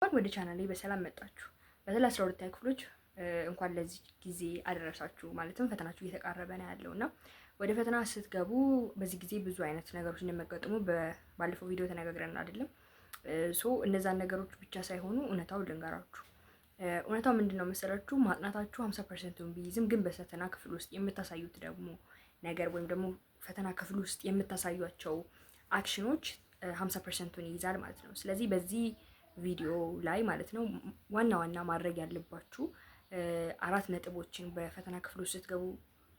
እንኳን ወደ ቻናሌ በሰላም መጣችሁ። በተለይ 12ኛ ክፍሎች እንኳን ለዚህ ጊዜ አደረሳችሁ። ማለትም ፈተናችሁ እየተቃረበ ነው ያለው እና ወደ ፈተና ስትገቡ በዚህ ጊዜ ብዙ አይነት ነገሮች እንደሚያጋጥሙ ባለፈው ቪዲዮ ተነጋግረን አይደለም? So እነዛን ነገሮች ብቻ ሳይሆኑ እውነታው ልንገራችሁ። እውነታው ምንድን ነው መሰላችሁ? ማጥናታችሁ 50%ቱን ቢይዝም ግን በፈተና ክፍል ውስጥ የምታሳዩት ደግሞ ነገር ወይም ደግሞ ፈተና ክፍል ውስጥ የምታሳዩቸው action ኖች 50%ቱን ይይዛል ማለት ነው። ስለዚህ በዚህ ቪዲዮ ላይ ማለት ነው ዋና ዋና ማድረግ ያለባችሁ አራት ነጥቦችን በፈተና ክፍል ውስጥ ስትገቡ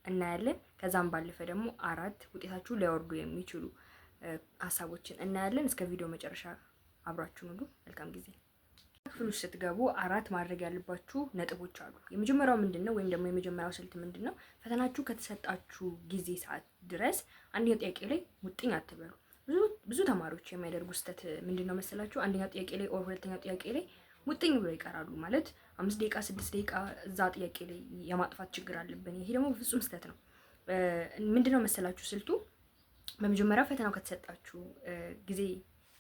እናያለን። ከዛም ባለፈ ደግሞ አራት ውጤታችሁ ሊያወርዱ የሚችሉ ሀሳቦችን እናያለን። እስከ ቪዲዮ መጨረሻ አብራችሁን ሁኑ። መልካም ጊዜ። ክፍል ውስጥ ስትገቡ አራት ማድረግ ያለባችሁ ነጥቦች አሉ። የመጀመሪያው ምንድን ነው? ወይም ደግሞ የመጀመሪያው ስልት ምንድን ነው? ፈተናችሁ ከተሰጣችሁ ጊዜ ሰዓት ድረስ አንደኛው ጥያቄ ላይ ሙጥኝ አትበሉ። ብዙ ተማሪዎች የሚያደርጉ ስህተት ምንድን ነው መሰላችሁ? አንደኛው ጥያቄ ላይ or ሁለተኛው ጥያቄ ላይ ሙጥኝ ብሎ ይቀራሉ። ማለት 5 ደቂቃ፣ 6 ደቂቃ እዛ ጥያቄ ላይ የማጥፋት ችግር አለብን። ይሄ ደግሞ ፍጹም ስህተት ነው። ምንድን ነው መሰላችሁ ስልቱ? በመጀመሪያው ፈተናው ከተሰጣችሁ ጊዜ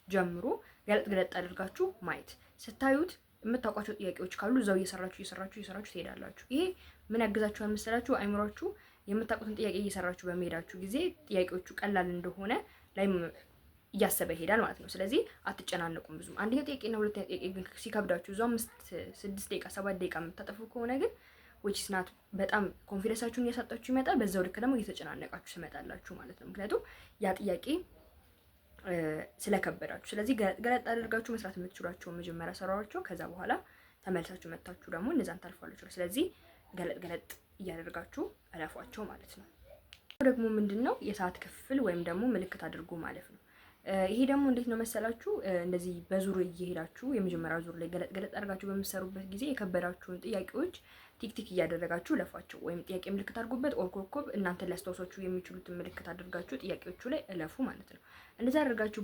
ጀምሮ ገለጥ ገለጥ አድርጋችሁ ማየት፣ ስታዩት የምታውቋቸው ጥያቄዎች ካሉ እዛው እየሰራችሁ እየሰራችሁ እየሰራችሁ ትሄዳላችሁ። ይሄ ምን ያግዛችኋል መሰላችሁ? አይምሯችሁ የምታውቁትን ጥያቄ እየሰራችሁ በመሄዳችሁ ጊዜ ጥያቄዎቹ ቀላል እንደሆነ ላይ እያሰበ ይሄዳል ማለት ነው። ስለዚህ አትጨናነቁም ብዙም። አንደኛው ጥያቄና ሁለተኛ ጥያቄ ግን ሲከብዳችሁ እዛው 5፣ 6 ደቂቃ፣ 7 ደቂቃ የምታጠፉ ከሆነ ግን which is not በጣም confidence ኣችሁን እያሳጣችሁ ይመጣል። በዛው ልክ ደግሞ እየተጨናነቃችሁ ትመጣላችሁ ማለት ነው። ምክንያቱም ያ ጥያቄ ስለከበዳችሁ። ስለዚህ ገለጥ አድርጋችሁ መስራት የምትችሏቸውን መጀመሪያ ሰሯቸው። ከዛ በኋላ ተመልሳችሁ መጥታችሁ ደግሞ እነዛን ታልፏላችሁ። ስለዚህ ገለጥ ገለጥ እያደረጋችሁ እለፏቸው ማለት ነው። ደግሞ ምንድን ነው? የሰዓት ክፍል ወይም ደግሞ ምልክት አድርጎ ማለፍ ነው። ይሄ ደግሞ እንዴት ነው መሰላችሁ? እንደዚህ በዙር እየሄዳችሁ የመጀመሪያው ዙር ላይ ገለጥ ገለጥ አድርጋችሁ በምትሰሩበት ጊዜ የከበዳችሁን ጥያቄዎች tick tick እያደረጋችሁ እለፏቸው። ወይም ጥያቄ ምልክት አድርጉበት or ኮከብ፣ እናንተ ሊያስታውሷችሁ የሚችሉትን ምልክት አድርጋችሁ ጥያቄዎቹ ላይ እለፉ ማለት ነው። እንደዛ አድርጋችሁ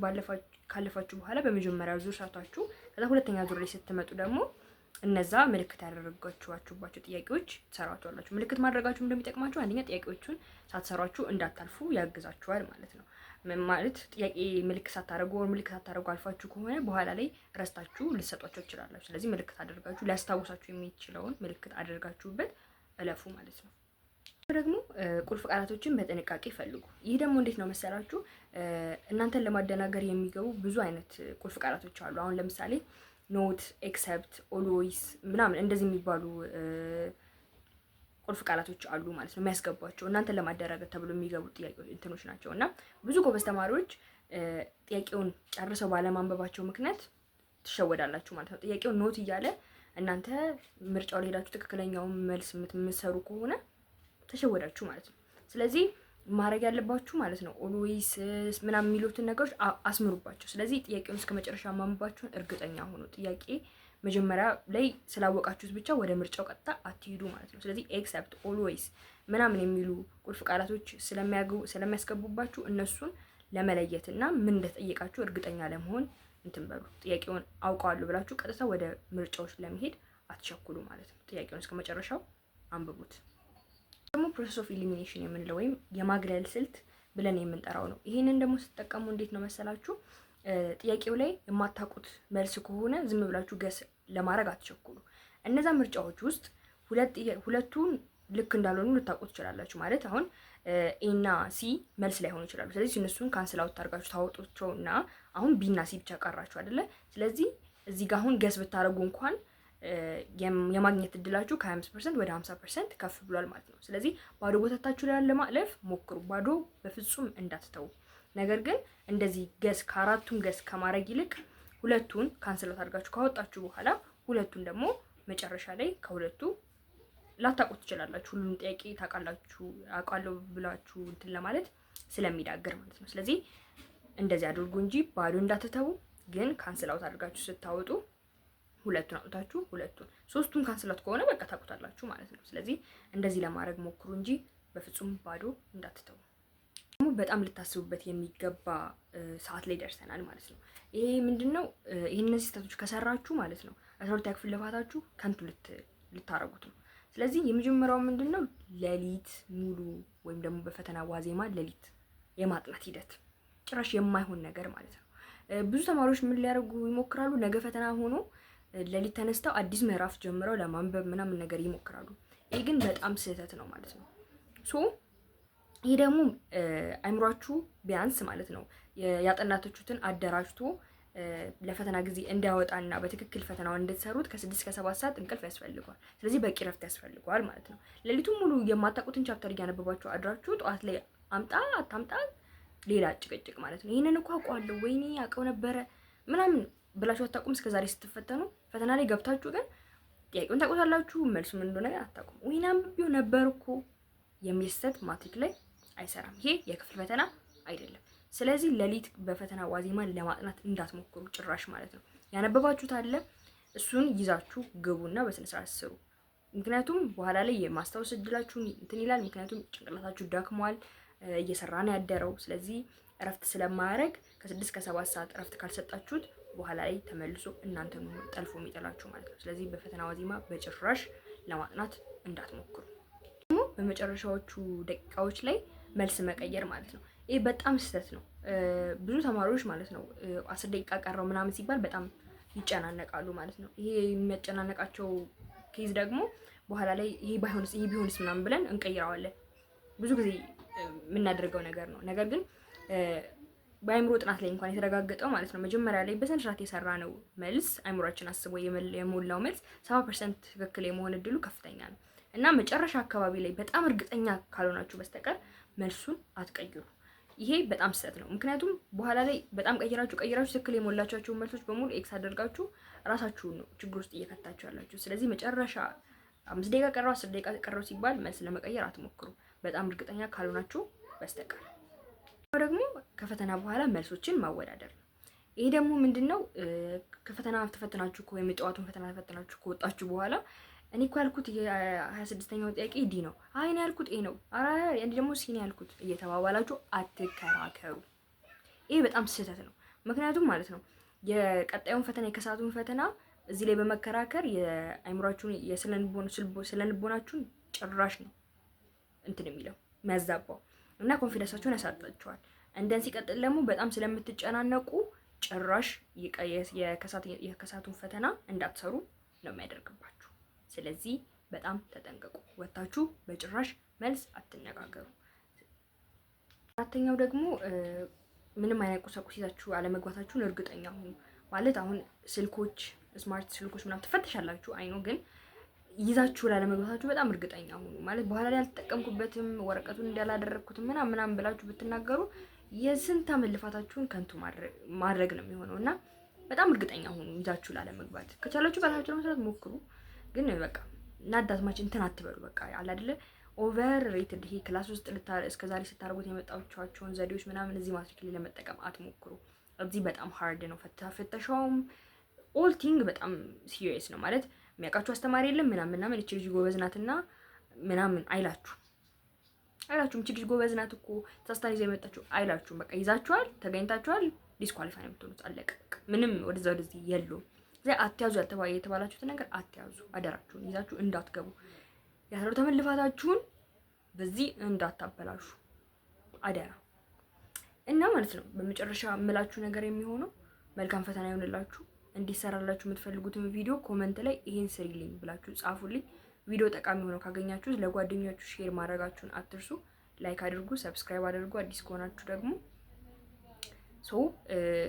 ካለፋችሁ በኋላ በመጀመሪያው ዙር ሰርታችሁ ከዛ ሁለተኛ ዙር ላይ ስትመጡ ደግሞ እነዛ ምልክት ያደረጋችኋቸውባቸው ጥያቄዎች ትሰሯቸዋላችሁ። ምልክት ማድረጋችሁ እንደሚጠቅማችሁ አንደኛ ጥያቄዎቹን ሳትሰሯችሁ እንዳታልፉ ያግዛችኋል ማለት ነው። ማለት ጥያቄ ምልክት ሳታደርጉ ወር ምልክት ሳታደርጉ አልፋችሁ ከሆነ በኋላ ላይ ረስታችሁ ልትሰጧቸው ትችላላችሁ። ስለዚህ ምልክት አድርጋችሁ ሊያስታውሳችሁ የሚችለውን ምልክት አድርጋችሁበት እለፉ ማለት ነው። ደግሞ ቁልፍ ቃላቶችን በጥንቃቄ ፈልጉ። ይህ ደግሞ እንዴት ነው መሰላችሁ? እናንተን ለማደናገር የሚገቡ ብዙ አይነት ቁልፍ ቃላቶች አሉ። አሁን ለምሳሌ not፣ except፣ always ምናምን እንደዚህ የሚባሉ ቁልፍ ቃላቶች አሉ ማለት ነው። የሚያስገቧቸው እናንተን ለማደናገር ተብሎ የሚገቡ ጥያቄ እንትኖች ናቸው። እና ብዙ ጎበዝ ተማሪዎች ጥያቄውን ጨርሰው ባለማንበባቸው ምክንያት ትሸወዳላችሁ ማለት ነው። ጥያቄውን not እያለ እናንተ ምርጫው ላይ ሄዳችሁ ትክክለኛውን መልስ የምትሰሩ ከሆነ ተሸወዳችሁ ማለት ነው። ስለዚህ ማድረግ ያለባችሁ ማለት ነው always ምናምን የሚሉትን ነገሮች አስምሩባቸው። ስለዚህ ጥያቄውን እስከ መጨረሻ ማንበባችሁን እርግጠኛ ሁኑ። ጥያቄ መጀመሪያ ላይ ስላወቃችሁት ብቻ ወደ ምርጫው ቀጥታ አትሂዱ ማለት ነው። ስለዚህ except፣ always ምናምን የሚሉ ቁልፍ ቃላቶች ስለሚያስገቡባችሁ እነሱን ለመለየት እና ምን እንደተጠየቃችሁ እርግጠኛ ለመሆን እንትን በሉ። ጥያቄውን አውቀዋለሁ ብላችሁ ቀጥታ ወደ ምርጫዎች ለመሄድ አትቸኩሉ ማለት ነው። ጥያቄውን እስከ መጨረሻው አንብቡት። ደግሞ process of elimination የምንለው ወይም የማግለል ስልት ብለን የምንጠራው ነው። ይህንን ደግሞ ስትጠቀሙ እንዴት ነው መሰላችሁ? ጥያቄው ላይ የማታውቁት መልስ ከሆነ ዝም ብላችሁ guess ለማድረግ አትቸኩሉ። እነዛ ምርጫዎች ውስጥ ሁለቱን ልክ እንዳልሆኑ ልታውቁ ትችላላችሁ። ማለት አሁን A እና C መልስ ላይሆኑ ይችላሉ። ስለዚህ እነሱን cancel out አድርጋችሁ ታወጧቸው እና አሁን B እና C ብቻ ቀራችሁ አይደለ? ስለዚህ እዚህ ጋር አሁን guess ብታደርጉ እንኳን የማግኘት እድላችሁ ከ25% ወደ 50% ከፍ ብሏል ማለት ነው። ስለዚህ ባዶ ቦታታችሁ ላይ ለማለፍ ሞክሩ። ባዶ በፍጹም እንዳትተዉ። ነገር ግን እንደዚህ guess ከአራቱም guess ከማድረግ ይልቅ ሁለቱን cancel out አድርጋችሁ ካወጣችሁ በኋላ ሁለቱን ደግሞ መጨረሻ ላይ ከሁለቱ ላታውቁት ትችላላችሁ። ሁሉንም ጥያቄ ታውቃላችሁ አውቃለሁ ብላችሁ እንትን ለማለት ስለሚዳግር ማለት ነው። ስለዚህ እንደዚህ አድርጉ እንጂ ባዶ እንዳትተዉ። ግን cancel out አድርጋችሁ ስታወጡ ሁለቱን አውጥታችሁ ሁለቱን ሶስቱን cancel out ከሆነ በቃ ታውቁታላችሁ ማለት ነው። ስለዚህ እንደዚህ ለማድረግ ሞክሩ እንጂ በፍጹም ባዶ እንዳትተዉ። ደግሞ በጣም ልታስቡበት የሚገባ ሰዓት ላይ ደርሰናል ማለት ነው። ይሄ ምንድን ነው? ይህ እነዚህ ስህተቶች ከሰራችሁ ማለት ነው 12ኛ ክፍል ልፋታችሁ ከንቱ ልታረጉት ነው። ስለዚህ የመጀመሪያው ምንድን ነው? ሌሊት ሙሉ ወይም ደግሞ በፈተና ዋዜማ ሌሊት የማጥናት ሂደት ጭራሽ የማይሆን ነገር ማለት ነው። ብዙ ተማሪዎች ምን ሊያደርጉ ይሞክራሉ? ነገ ፈተና ሆኖ ሌሊት ተነስተው አዲስ ምዕራፍ ጀምረው ለማንበብ ምናምን ነገር ይሞክራሉ። ይህ ግን በጣም ስህተት ነው ማለት ነው። So ይህ ደግሞ አይምሯችሁ ቢያንስ ማለት ነው ያጠናችሁትን አደራጅቶ ለፈተና ጊዜ እንዲያወጣና በትክክል ፈተናውን እንድትሰሩት ከ6 እስከ 7 ሰዓት እንቅልፍ ያስፈልገዋል። ስለዚህ በቂ ረፍት ያስፈልገዋል ማለት ነው። ሌሊቱን ሙሉ የማታውቁትን chapter እያነበባችሁ አድራችሁ ጠዋት ላይ አምጣ አታምጣ ሌላ ጭቅጭቅ ማለት ነው። ይህንን እኮ አውቀዋለሁ፣ ወይኔ አውቀው ነበረ ምናምን ብላችሁ አታውቁም። እስከዛሬ ስትፈተኑ ፈተና ላይ ገብታችሁ ግን ጥያቄውን ታውቁታላችሁ፣ መልሱ ምን እንደሆነ ግን አታውቁም። ወይኔ አንብቤው ነበር እኮ የሚል ስህተት ማትሪክ ላይ አይሰራም። ይሄ የክፍል ፈተና አይደለም። ስለዚህ ሌሊት በፈተና ዋዜማ ለማጥናት እንዳትሞክሩ ጭራሽ ማለት ነው። ያነበባችሁት አለ፣ እሱን ይዛችሁ ግቡና በስነ ስርዓት ስሩ። ምክንያቱም በኋላ ላይ የማስታወስ እድላችሁን እንትን ይላል። ምክንያቱም ጭንቅላታችሁ ደክሟል፣ እየሰራ ነው ያደረው። ስለዚህ እረፍት ስለማያደርግ ከ6 ከ7 ሰዓት እረፍት ካልሰጣችሁት በኋላ ላይ ተመልሶ እናንተን ጠልፎ የሚጥላችሁ ማለት ነው። ስለዚህ በፈተና ዋዜማ በጭራሽ ለማጥናት እንዳትሞክሩ። ደግሞ በመጨረሻዎቹ ደቂቃዎች ላይ መልስ መቀየር ማለት ነው። ይህ በጣም ስህተት ነው። ብዙ ተማሪዎች ማለት ነው 10 ደቂቃ ቀረው ምናምን ሲባል በጣም ይጨናነቃሉ ማለት ነው። ይሄ የሚያጨናነቃቸው case ደግሞ በኋላ ላይ ይሄ ባይሆንስ፣ ይሄ ቢሆንስ ምናምን ብለን እንቀይረዋለን። ብዙ ጊዜ የምናደርገው ነገር ነው። ነገር ግን በአእምሮ ጥናት ላይ እንኳን የተረጋገጠው ማለት ነው መጀመሪያ ላይ በስነ ስርዓት የሰራነው መልስ፣ አእምሯችን አስቦ የሞላው መልስ 70% ትክክል የመሆን እድሉ ከፍተኛ ነው። እና መጨረሻ አካባቢ ላይ በጣም እርግጠኛ ካልሆናችሁ በስተቀር መልሱን አትቀይሩ። ይሄ በጣም ስህተት ነው። ምክንያቱም በኋላ ላይ በጣም ቀይራችሁ ቀይራችሁ ትክክል የሞላችኋቸውን መልሶች በሙሉ X አድርጋችሁ ራሳችሁን ነው ችግር ውስጥ እየከታችሁ ያላችሁ። ስለዚህ መጨረሻ 5 ደቂቃ ቀረው፣ 10 ደቂቃ ቀረው ሲባል መልስ ለመቀየር አትሞክሩ፣ በጣም እርግጠኛ ካልሆናችሁ በስተቀር። ደግሞ ከፈተና በኋላ መልሶችን ማወዳደር ነው። ይሄ ደግሞ ምንድን ነው? ከፈተና ተፈትናችሁ ወይም የጠዋቱን ፈተና ተፈትናችሁ ከወጣችሁ በኋላ እኔ እኮ ያልኩት የ26ኛው ጥያቄ D ነው፣ አይ እኔ ያልኩት A ነው፣ ኧረ እኔ ደግሞ C ነው ያልኩት እየተባባላችሁ አትከራከሩ። ይሄ በጣም ስህተት ነው። ምክንያቱም ማለት ነው የቀጣዩን ፈተና፣ የከሰዓቱን ፈተና እዚህ ላይ በመከራከር የአይምሯችሁን የስነልቦናችሁን ጭራሽ ነው እንትን የሚለው፣ የሚያዛባው እና confidence ኣችሁን ያሳጣችኋል። And then ሲቀጥል ደግሞ በጣም ስለምትጨናነቁ ጭራሽ የከሰዓቱን ፈተና እንዳትሰሩ ነው የሚያደርግባችሁ። ስለዚህ በጣም ተጠንቀቁ። ወታችሁ በጭራሽ መልስ አትነጋገሩ። አራተኛው ደግሞ ምንም አይነት ቁሳቁስ ይዛችሁ አለመግባታችሁን እርግጠኛ ሁኑ። ማለት አሁን ስልኮች፣ smart ስልኮች ምናምን ትፈተሻላችሁ፣ I know፣ ግን ይዛችሁ ላለመግባታችሁ በጣም እርግጠኛ ሁኑ። ማለት በኋላ ላይ አልተጠቀምኩበትም፣ ወረቀቱን እንዳላደረግኩትም ምናምን ምናምን ብላችሁ ብትናገሩ የስንት ዓመት ልፋታችሁን ከንቱ ማድረግ ነው የሚሆነው እና በጣም እርግጠኛ ሁኑ ይዛችሁ ላለመግባት። ከቻላችሁ በራሳችሁ ለመስራት ሞክሩ፣ ግን በቃ not that much እንትን አትበሉ። በቃ አለ አይደለ overrated ይሄ class ውስጥ እስከዛሬ ስታደርጉት የመጣችኋቸውን ዘዴዎች ምናምን እዚህ ማትሪክ ላይ ለመጠቀም አትሞክሩ። እዚህ በጣም hard ነው ፍተሻውም፣ all thing በጣም serious ነው። ማለት የሚያውቃችሁ አስተማሪ የለም ምናምን ምናምን፣ እቺ ልጅ ጎበዝ ናትና ምናምን አይላችሁ አይላችሁም። እቺ ልጅ ጎበዝ ናት እኮ ተሳስታ ይዛ የመጣችሁ አይላችሁም። በቃ ይዛችኋል፣ ተገኝታችኋል፣ disqualify ነው የምትሆኑት። አለቀ። ምንም ወደዛ ወደዚህ የለውም። እዚያ አትያዙ የተባላችሁትን ነገር አትያዙ። አደራችሁን ይዛችሁ እንዳትገቡ። የ12 ዓመት ልፋታችሁን በዚህ እንዳታበላሹ አደራ። እና ማለት ነው በመጨረሻ የምላችሁ ነገር የሚሆነው መልካም ፈተና ይሆንላችሁ። እንዲሰራላችሁ የምትፈልጉትን ቪዲዮ comment ላይ ይሄን ስሪልኝ ብላችሁ ጻፉልኝ። ቪዲዮ ጠቃሚ ሆነው ካገኛችሁት ለጓደኞቻችሁ share ማድረጋችሁን አትርሱ። Like አድርጉ፣ subscribe አድርጉ። አዲስ ከሆናችሁ ደግሞ so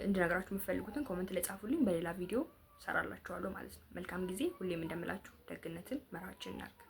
እንድነግራችሁ የምትፈልጉትን comment ላይ ጻፉልኝ። በሌላ ቪዲዮ ሰራላችኋለሁ ማለት ነው። መልካም ጊዜ። ሁሌም እንደምላችሁ ደግነትን መርሃችን እናድርግ።